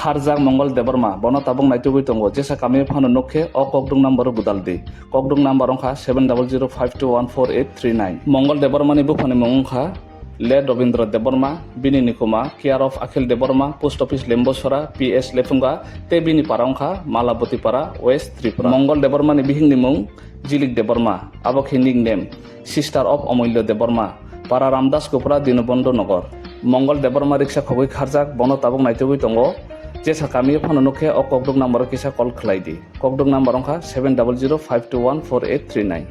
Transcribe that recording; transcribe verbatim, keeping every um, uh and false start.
Kharjak Mongol Debbarma, bono tabuk naitugwi tongo. Jesa kami phano nuk khe o kokdwk number o gwdal di. Kokdwk number wngkha seven double zero five two one four eight three nine. Mongol Debbarmani buphani mung wngkha Late Robindra Debbarma, bini nikuma Care of Akhil Debbarma, Post Office Lembosora, P S Lephunga, tei bini para wngkha Malaboti Para, West Tripura. Mongol Debbarmani bihikni mung Jilik Debbarma, abo khe nickname, sister of Omulya Debbarma, para Ramdas Kupra, Dinobondhu Nagar. Mongol Debbarma riksa khogwi kharjak, bono tabuk naitugwi tongo. Jesa kami phano nuk khe o kokdwk number o kisa call khlai di. Kokdwk number wngkha seven double zero five two one four eight three nine.